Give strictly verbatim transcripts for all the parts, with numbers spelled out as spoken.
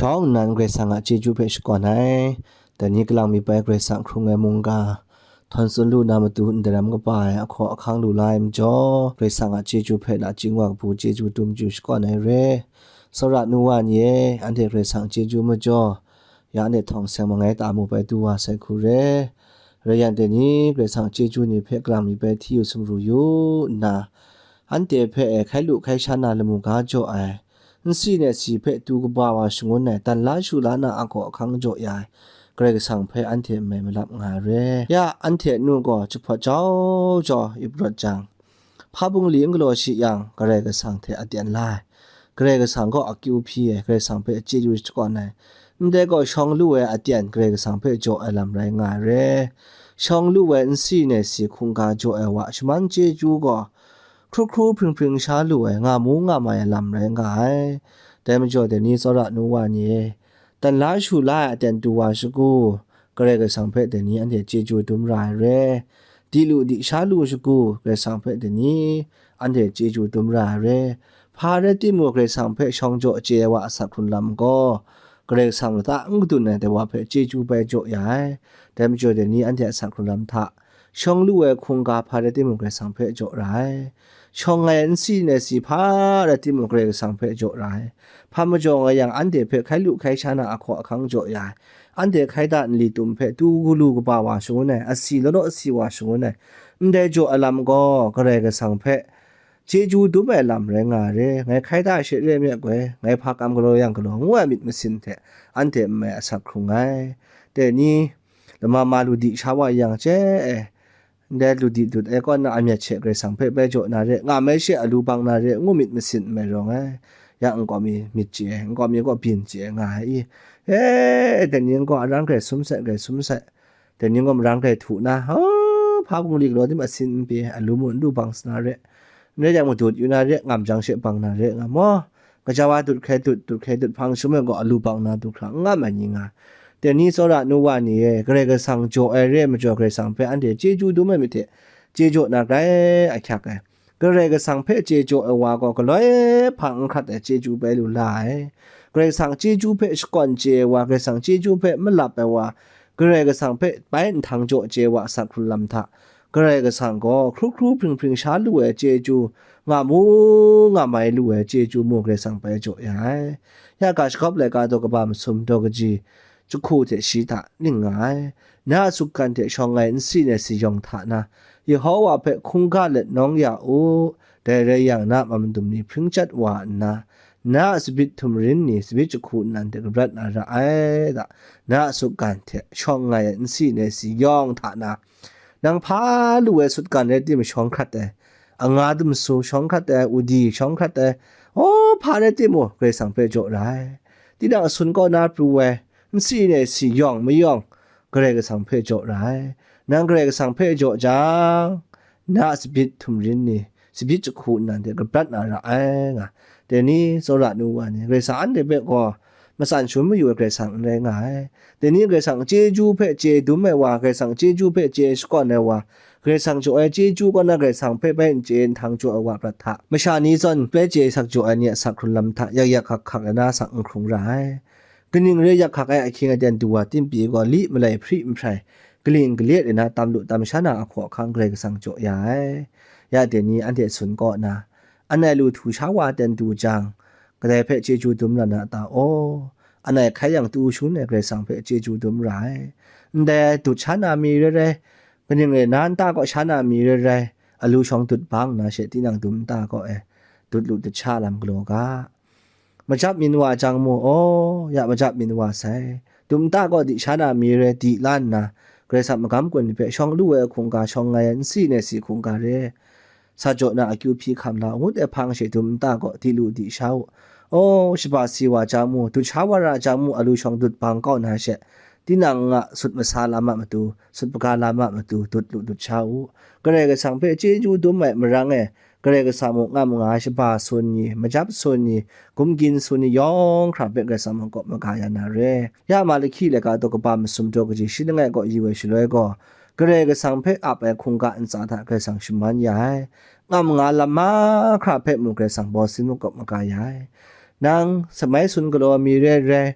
Htawng nnan Karai Kasang a chyeju hpe shakawn ai. Dai ni kalang mi bai Karai Kasang hkrung ai mungga, htawn tsun lu na matu ndaram kaba ai ahkaw ahkang lu la ai majaw, Karai Kasang a chyeju hpe nachying wa kabu chyeju dum chyu shakawn ai re. Tsawra nu wa ni e, anhte Karai Kasang chyeju majaw, ya anhte htawng seng mangai ta mu bai du wa sai hku re. Rai yang, dai ni Karai Kasang chyeju ni hpe kalang mi bai hti yu sumru yu nna, anhte hpe hkai lu hkai sha na lamu ga jaw ai, nsi nai si hpe tu kaba wa shangun ai, dan la shu la na ahkaw ahkang jaw ya ai, Karai Kasang hpe anhte n mai malap nga ai re. Ya, anhte nu gaw jahpawt jau jau ip rawt jang, hpa bungli n galaw shi yang, Karai Kasang hte aten la ai, Karai Kasang gaw akyu hpyi ai, Karai Kasang hpe chyeju shakawn ai, ndai gaw shawng lu ai aten Karai Kasang hpe jaw ai lam rai nga ai re. Shawng lu ai nsi nai si hkungga jaw ai wa shaman chyeju gaw, hkru hkru hpring hpring sha lu ai, nga mu nga mai ai lam rai nga ai. Dai majaw, dai ni tsawra nu wa ni e, dan la shu la ai aten du wa shagu, Karai Kasang hpe dai ni anhte chyeju dum ra ai re. Di lu di sha lu shagu, Karai Kasang hpe dai ni anhte chyeju dum ra ai re. Hpa rai timung, Karai Kasang hpe shawng jaw chye ai wa a asak hkrun lam gaw, Karai Kasang lata n kadun ai dai wa hpe chyeju bai jaw ya ai. Dai majaw, dai ni anhte a asak hkrun lam hta, shawng lu ai hkungga hpa rai timung, Karai Kasang hpe jaw ra ai. Shawng ai nsi nai si hpa rai timung, Karai Kasang hpe jaw ra ai. Hpa majaw nga yang, anhte hpe hkai lu hkai sha na ahkaw ahkang jaw ya ai. Anhte hkai da nli tum hpe tu galu kaba wa shangun ai, asi law law si wa shangun ai, ndai jaw ai lam gaw, Karai Kasang hpe chyeju dum ai lam rai nga ai re. Ngai hkai da she re me goi, ngai hpa kam galaw yang galaw, ngu ai myit masin hte anhte n mai asak hkrung ai. Dai ni, lama ma lu di sha wa yang, chye e, ndai lu di dut ai kaw na a myat she Karai Kasang hpe bai jaw na re, ngam ai she a lu bang na re, ngu myit masin n mai rawng ai. Ya, nkau mi myit chye ai, nkau mi gaw byin chye ai nga ai i? E, dai ni gaw arang grai sum sai, grai sum sai. Dai ni gaw marang grai htu na, ha, hpa bungli galaw tim asin n pyi, a lu mu n lu bang sa na re. N rai yang, madut yu na re, ngam jang she bang na re nga maw? Gaja wa dut hkrai dut, dut hkrai dut, hpang shum ai gaw a lu bang na du hkra n ngam ai ni nga. Dai ni tsawra nu wa ni e, Karai Kasang jaw ai re ai majaw, Karai Kasang hpe anhte chyeju dum ai myit hte, chye jaw na grai ahkyak ai. Karai Kasang hpe chye jaw ai wa gaw, galoi hpang n hkrat ai chyeju bai lu la ai. Karai Kasang chyeju hpe shakawn chye ai wa, Karai Kasang chyeju hpe malap ai wa, Karai Kasang hpe bai nhtang jaw chye ai wa a asak hkrun lam hta, Karai Kasang gaw hkru hkru hpring hpring sha lu ai chyeju, nga mu nga mai lu ai chyeju mu Karai Kasang bai jaw ya ai. Ya ga shagawp laika daw kaba masum daw kaji jahku hte shi hta ning nga ai. Na a sutgan hte shawng ai nsi nai si yawng hta na, Yehova hpe hkungga let nawng ya u. Dai rai yang, na a mandum ni hpring chyat wa nna, na a tsabyi htum rin ni tsabyi jahku nnan hte kabrat na ra ai da. Na a sutgan hte shawng ai nsi nai si yawng hta na, nang hpa lu ai sutgan rai timung, shawng hkrat ai, anga dumsu shawng hkrat ai, udi shawng hkrat ai, aw, hpa rai timung, Karai Kasang hpe jaw ra ai. Tinang asun kaw na pru ai, nsi nai si yawng mayawng, Karai Kasang hpe jaw ra ai. Nang Karai Kasang hpe jaw jang, na a tsabyi htum rin ni, tsabyi jahku nnan hte kabrat na ra ai nga. Dai ni tsawra nu wa ni, Karai Kasang anhte hpe gaw matsan shangun mayu ai Karai Kasang n rai nga ai. Dai ni Karai Kasang chyeju hpe chye dum ai wa, Karai Kasang chyeju hpe chye shakawn ai wa, Karai Kasang jaw ai chyeju kaw na Karai Kasang hpe bai n chye nhtang jaw ai wa prat hta, masha ni zawn bai chye sak jaw ai ni a asak hkrun lam hta yak yak hkak hkak ai na asak n hkrung ra ai. Kaning re yak hkak ai ahkying aten du wa tim pyi gaw, li malai hpri nhprai, kaling kale rai na tam lu tam sha na ahkaw ahkang Karai Kasang jaw ya ai. Ya dai ni anhte sun kaw na, anai lu htu sha wa ten du jang, kadai hpe chyeju dum na na ta aw? Anai hkai yang tu shangun ai Karai Kasang hpe chyeju dum ra ai. Ndai dut sha na mi rai rai, kaning rai na nta kaw sha na mi rai rai, a lu shawng dut bang na she tinang dum nta kaw e dut lu dut sha lam galaw ga. Majap min wa jang mu, aw, ya majap min wa sai. Dum nta kaw di sha na mi rai di la nna, Karai Kasang magam kun ni hpe shawng lu ai hkungga, shawng ai nsi nai si hkungga re, sa jaw na akyu hpyi hkam la, ngut ai hpang she dum nta kaw di lu di sha u. Aw, shaba si wa jang mu, dut sha wa ra jang mu, a lu shawng dut bang kau na she, tinang a sut masa lam a matu, sut paga lam a matu, dut lu dut sha u. Karai Kasang hpe chyeju dum ai marang e, Karai Kasang mung nga manga shaba sun ni, majap sun ni, gumgyin sun ni yawng hkra hpe Karai Kasang mung kaw maga ya na re. Ya Malaki laika daw kaba masum daw kaji shi langai kaw yu ai shaloi gaw, Karai Kasang hpe ap ai hkungga ntsa hta Karai Kasang shaman ya ai. Nga manga lam mahkra hpe mung Karai Kasang baw sin mung kaw maga ya ai. Nang samai sun galaw mi re ai rai,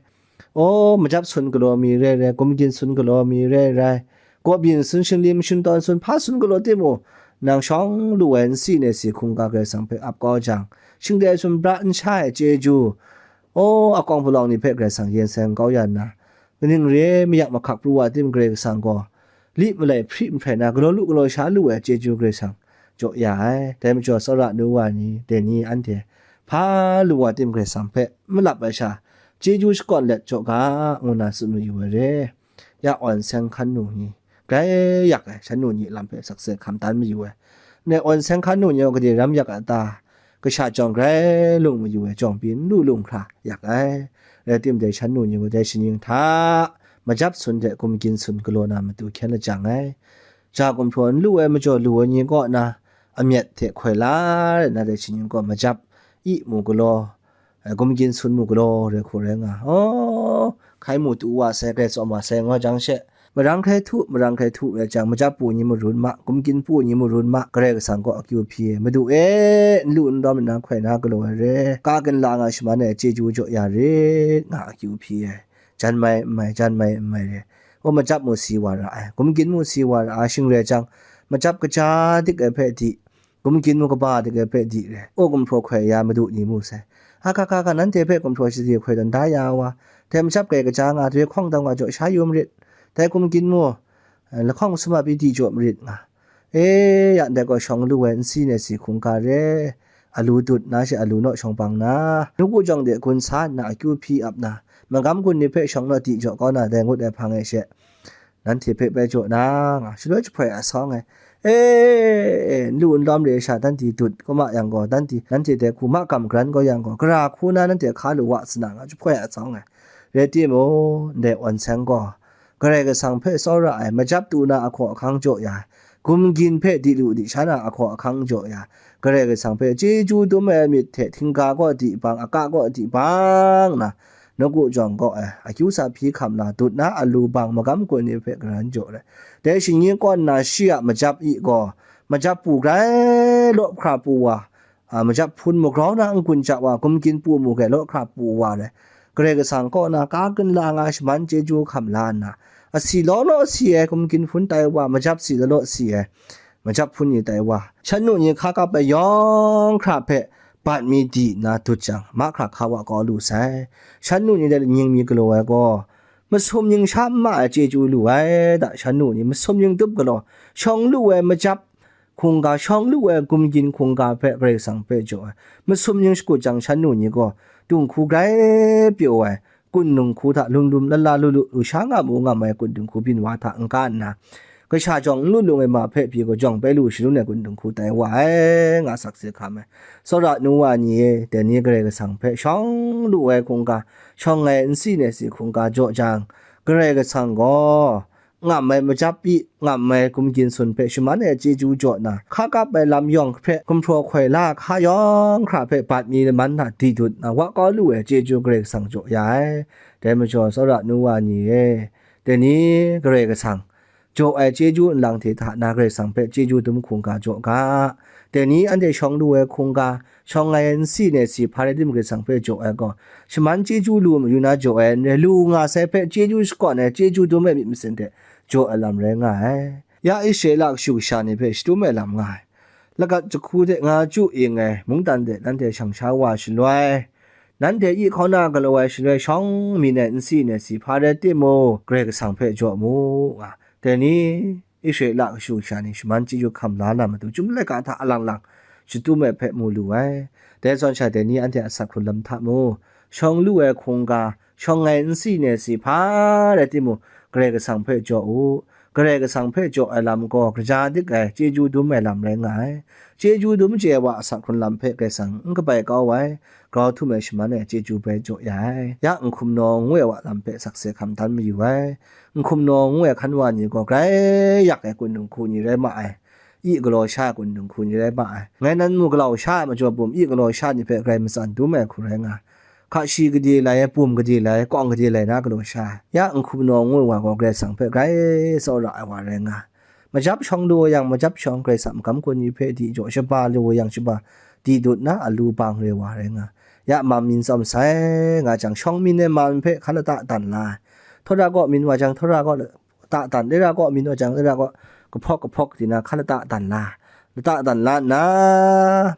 O, majap sun galaw mi re re, gumgyin sun galaw mi re rai, gawbyin sun, shinglim shingtawn sun, hpa sun galaw timung, nang shawng lu ai nsi nai si hkungga Karai Kasang hpe ap kau jang, shingdai sumra n sha ai chyeju, o, akawng palawng ni hpe Karai Kasang yen seng kau ya nna, kaning re ai mayak mahkak pru wa tim Karai Kasang gaw, li malai hpri nhprai na galaw lu galaw sha lu ai chyeju Karai Kasang jaw ya ai. Dai majaw, tsawra nu wa ni, dai ni anhte hpa lu wa tim Karai Kasang hpe malap ai sha, chyeju shakawn let jaw ga, ngu na tsun mayu ai re. Ya awn seng hkan nu ni, grai yak ai shan nu ni lam hpe sakse hkam tan mayu ai. Ndai awn seng hkan nu ni gaw gade ram yak a ta? Kasha jawng grai lung mayu ai jawng pyi n lu lung hkra yak ai. Rai timung, dai shan nu ni gaw dai shaning hta majap sun hte gumgyin sun galaw na matu hkyen lajang ai. Ja gumhpraw n lu ai majaw lu ai ni kaw na amyat hte hkoi la rai na, dai shaning gaw majap i mu galaw, ai, gumgyin sun mu galaw rai hku rai nga. Aw, hkai mu tu wa sai, grai tsawm wa sai, nga jang she, marang hkrai htu, marang hkrai htu rai jang, majap pu ni marun ma, gumgyin pu ni marun ma, Karai Kasang kaw akyu hpyi ai, Madu e, n lu n lawm nna hkoi na galaw ai re, ka ginla nga shaman ai chyeju jaw ya rit, nga akyu hpyi ai. Jan mai n mai, jan mai n mai re. O, majap mu si wa ra ai, gumgyin mu si wa ra ai, shing rai jang, majap kaja dik ai hpe di, gumgyin mu kaba dik ai hpe di re, o, gumhpraw hkoi ya madu ni mu sai. Aka ka ga nanhte hpe gumhpraw shade hkoi tawn da ya wa, dai majap kai kaja nga doi hkawng dang wa jaw sha yu marit, dai gumgyin mu, eh, lahkawng sum a pyi di jaw marit nga. E, ya ndai gaw shawng lu ai nsi nai si hkungga re, alu dut na she alu naw shawng bang na, nawku jawng de gun sa nna akyu hpyi ap na, magam gun ni hpe shawng naw di jaw kau na dai ngut ai hpang e she, nanhte hpe bai jaw na, nga, shaloi jahpoi a sawng ai. E, n lu n lawm re sha, dan di dut kau ma yang gaw, dan di nanhte dai hku ma kam garan kau yang gaw, gara hku na nanhte hka lu wa sa na, nga, jahpoi a sawng ai. Rai timung, ndai awn seng gaw, Karai Kasang hpe tsawra ai, majap tu na ahkaw ahkang jaw ya, gumgyin hpe di lu di sha na ahkaw ahkang jaw ya, Karai Kasang hpe chyeju dum ai myit hte htingga kaw di bang, aka kaw di bang na, nawku jawng kaw ai, akyu sa hpyi hkam la dut na alu bang magam gun ni hpe garan jaw ai. Dai shingni kaw nna shi a majap i gaw, majap pu grai law hkra pu wa, a, majap hpun magrau na n-gun ja wa, gumgyin pu mu grai law hkra pu wa ai. Karai Kasang kaw na ka ginla nga shaman chyeju hkam la nna, asi law law si ai gumgyin hpun tai wa, majap si law law si ai majap hpun ni tai wa, shan nu ni hka kap ai yawng hkra hpe bat mi di nna dut jang, mahkra hka wa kau lu sai. Shan nu ni dai nying mi galaw ai gaw, masum nying sha n ma ai chyeju lu ai, da shan nu ni masum nying tup galaw, shawng lu ai majap hkungga, shawng lu ai gumgyin hkungga hpe Karai Kasang hpe jaw ai. Masum nying shakut jang shan nu ni gaw, dinghku grai pyaw ai, kundung hku hta lum lum la la lu lu, lu sha nga mu nga mai kundung hku byin wa hta n-ga nna, kasha jawng n lu lung ai ma hpe pyi gaw jawng bai lu shalun ai kundung hku tai wa ai, nga sakse hkam ai. Tsawra nu wa ni e, dai ni Karai Kasang hpe shawng lu ai hkungga, shawng ai nsi nai si hkungga jaw jang, Karai Kasang gaw, ngam ai majap pyi, ngam ai gumgyin sun hpe shaman ai chyeju jaw na, hka kap ai lam yawng hpe gumhpraw hkoi la hka yawng hkra hpe bat mi laman hta di dut na, wa kau lu ai chyeju Karai Kasang jaw ya ai. Dai majaw, tsawra nu wa ni e, dai ni Karai Kasang jaw ai chyeju nlang hte hta na Karai Kasang hpe chyeju dum hkungga jaw ga. Dai ni anhte shawng lu ai hkungga, shawng ai nsi nai si hpa rai tim Karai Kasang hpe jaw ai gaw, shaman chyeju lu mayu na jaw ai n rai, lu nga sai hpe chyeju shakawn ai, chyeju dum ai myit masin hte jaw ai lam rai nga ai. Ya Israela kashu kasha ni hpe shadum ai lam nga ai. Lagat jahku de nga chyu ing ai mungdan de nanhte shang sha wa shaloi, nanhte i hkauna galaw ai shaloi shawng mi nai nsi nai si hpa rai timung, Karai Kasang hpe jaw mu, nga. Dai ni Israela kashu kasha ni shaman chyeju hkam la na matu, chyum laika hta alang lang shadum ai hpe mu lu ai. Dai zawn sha, dai ni anhte a asak hkrun lam hta mu, shawng lu ai hkungga, shawng ai nsi nai si hpa rai timung, Karai Kasang hpe jaw u. Karai Kasang hpe jaw ai lam gaw, kaja dik ai, chyeju dum ai lam rai nga ai. Chyeju dum chye ai wa a asak hkrun lam hpe Karai Kasang n kabai kau ai, grau htum ai shaman ai chyeju bai jaw ya ai. Ya nhkum naw ngu ai wa lam hpe sakse hkam dan mayu ai. Nhkum naw ngu ai hkan wa ni gaw grai yak ai kundung hku ni rai ma ai, i galaw sha ai kundung hku ni rai ma ai. Ngai nan mu galau sha ai majaw bum, i galaw sha ni hpe grai matsan dum ai hku rai nga ai. Hka shi gade lai ai, bum gade lai ai, kawng gade lai na galaw sha ai. Ya nhkum naw ngu ai wa gaw Karai Kasang hpe grai tsawra ai wa rai nga ai. Majap shawng lu ai yang, majap shawng, Karai Kasang magam kun ni hpe di jaw, shaba lu ai yang, shaba di dut na alu bang re wa rai nga ai. ya mam myin tsawm sai, nga jang, shawng myin ai mam hpe hkan lata dan la ai. Tawra kaw myin wa jang, tawra kaw lata dan, lera kaw myin wa jang, lera kaw kahpawk kahpawk di na hkan lata dan la, lata dan la nna,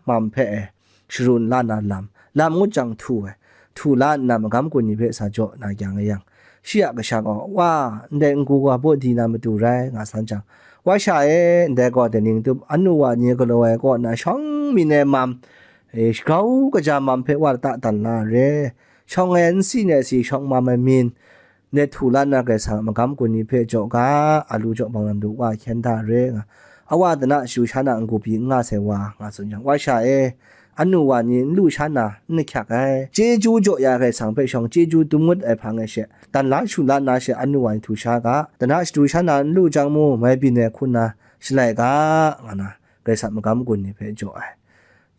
mam hpe e sharun la na lam, lam ngut jang htu ai, htu la nna magam gun ni hpe sa jaw na yang e yang, shi a kasha gaw, "Wa, ndai n-gu gaw baw di na matu rai," nga san jang, "Wa sha e, ndai gaw dai ning tup, anu wa ni galaw ai kaw na shawng myin ai mam, e, shagrau kaja mam hpe wa lata dan la re, shawng ai nsi nai si, shawng mam ai myin, ndai htu la nna Karai Kasang a magam gun ni hpe jaw ga, a lu jaw bang lam du wa hkyen da re," nga, a wa dana shayu sha na n-gu pyi n nga sai wa, nga tsun jang, "Wa sha e, anu wa ni n lu sha na n lahkyak ai, chyeju jaw ya Karai Kasang hpe shawng chyeju dum ngut ai hpang e she, dan la shu la nna she anu wa ni htu sha ga, dana shadu sha na n lu jang mu, mai byin ai hku nna shalai ga," nga na Karai Kasang magam gun ni hpe jaw ai.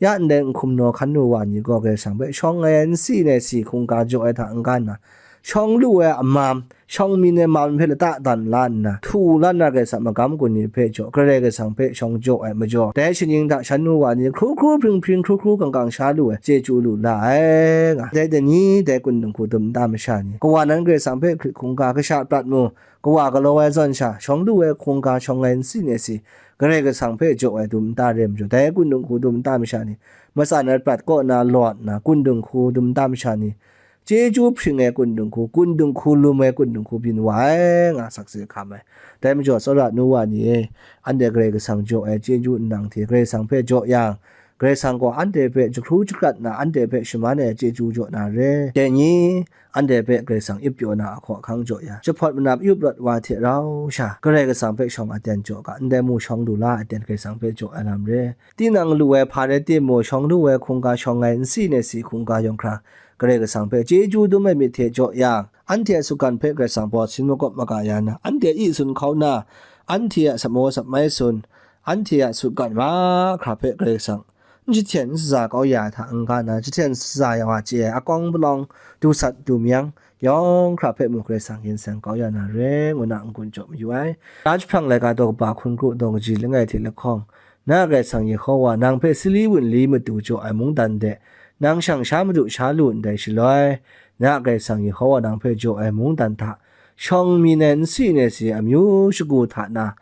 Ya ndai n hkum naw hkan nu wa ni gaw Karai Kasang hpe shawng ai nsi nai si hkungga jaw ai hta n-ga nna, shawng lu ai a mam, shawng myin ai mam hpe lata dan la nna, htu la nna Karai Kasang magam gun ni hpe jaw, Karai Kasang hpe shawng jaw ai majaw, dai shaning hta shan nu wa ni hkru hkru hpring hpring, hkru hkru kang kang sha lu ai, chyeju lu la ai, nga. Dai dai ni, dai kun dinghku dum nta masha ni, kawa nan Karai Kasang hpe hkrit hkungga, kasha prat mu, kawa galaw ai zawn sha, shawng lu ai hkungga, shawng ai nsi nai si, Karai Kasang hpe jaw ai dum nta re majaw, dai kun dinghku dum nta masha ni, matsan ai prat kaw na lawt nna, kun dinghku dum nta masha ni, chyeju hpring ai kun dinghku, kun dinghku lum ai kun dinghku byin wa ai, nga sakse hkam ai. Dai majaw, tsawra nu wa ni e, anhte Karai Kasang jaw ai chyeju nlang hte Karai Kasang hpe jaw yang, Karai Kasang gaw anhte hpe jahkru jahkrat nna, anhte hpe shaman ai chyeju jaw na re. Dai ni, anhte hpe Karai Kasang ip pyaw na ahkaw ahkang jaw yang, jahpawt manap yup rawt wa hte rau sha, Karai Kasang hpe shawng aten jaw ga, ndai mu shawng lu la aten Karai Kasang hpe jaw ai lam re. Tinang lu ai hpa rai timung, shawng lu ai hkungga, shawng ai nsi nai si hkungga yawng hkra, Karai Kasang hpe chyeju dum ai myit hte jaw yang, anhte a sutgan hpe Karai Kasang baw sin makawp maga ya na, anhte a i sun hkau na, anhte a sap maw sap mai sun, anhte a sutgan mahkra hpe Karai Kasang n jahten n shaza kau ya ai hta n-ga na, jahten shaza ya wa chye ai akawng palawng, du sat du myang, yawng hkra hpe mung Karai Kasang yin seng kau ya na re, ngu na n-gun jaw mayu ai. Na jahprang laika daw kaba hkun kru daw kaji langai hte lahkawng, na Karai Kasang Yehowa nang hpe sali wunli matu jaw ai mungdan de, nang shang sha madu sha lu ndai shaloi, na Karai Kasang Yehowa nang hpe jaw ai mungdan hta, shawng mi nai nsi nai si amyu shagu hta na,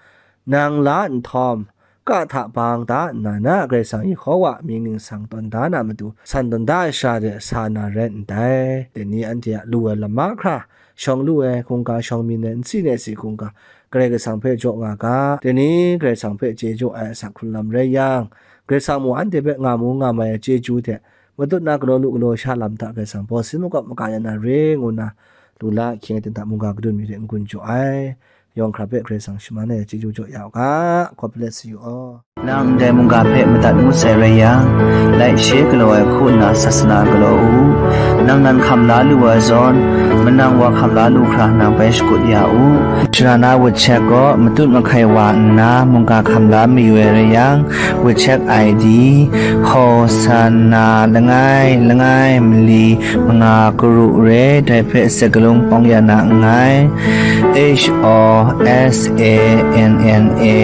nang la nhtawm, ka hta bang da nna, na Karai Kasang Yehowa mying ningsang tawn da na matu, san tawn da ai sara de sa na rai ndai. Dai ni anhte a lu ai lam mahkra, shawng lu ai hkungga, shawng mi nai nsi nai si hkungga, Karai Kasang hpe jaw nga ga. Dai ni Karai Kasang hpe chyeju ai asak hkrun lam rai yang, Karai Kasang mung anhte hpe nga mu nga mai ai chyeju hte, matut na galaw lu galaw sha lam hta Karai Kasang baw sin makawp maga ya na re, ngu na, lu la ahkying aten hta mungga kadun mi hte n-gun jaw ai. Yawng hkra hpe Karai Kasang shaman ai chyeju jaw ya u ga. God bless you all. Nang ndai mungga hpe madat ngut sai rai yang, laishe galaw ai hku nna sasana galaw u. Nang nan hkam la lu ai zawn, manang wa hkam la lu hkra nang bai shakut ya u. Sara na wut chek gaw matut mahkai wa nna mungga hkam la mayu ai rai yang, wut chek I D, Hosanna langai langai mali manga karu re, dai hpe sakalung pawng ya na nngai. H O S A N N A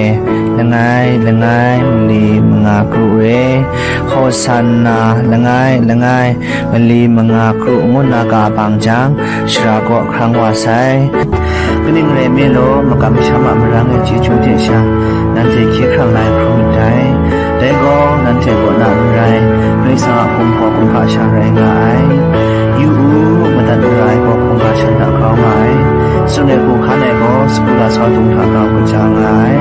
langai langai mali manga karu re, Hosanna langai langai mali manga karu ngu na ga bang jang, sara kaw hkrang wa sai. Kaning rai nme law, makam masham a marang ai chyeju hte sha, nanhte hkye hkrang lai hkrum ndai. Dai gaw, nanhte kaw na n rai, Karai Kasang a hkum gaw kumhpa sha rai nga ai. Yu u, madat mara ai gaw hkungga shan hta grau nga ai. Tsun ai hku hkan ai gaw, sagu lasau dung hta grau kaja nga ai.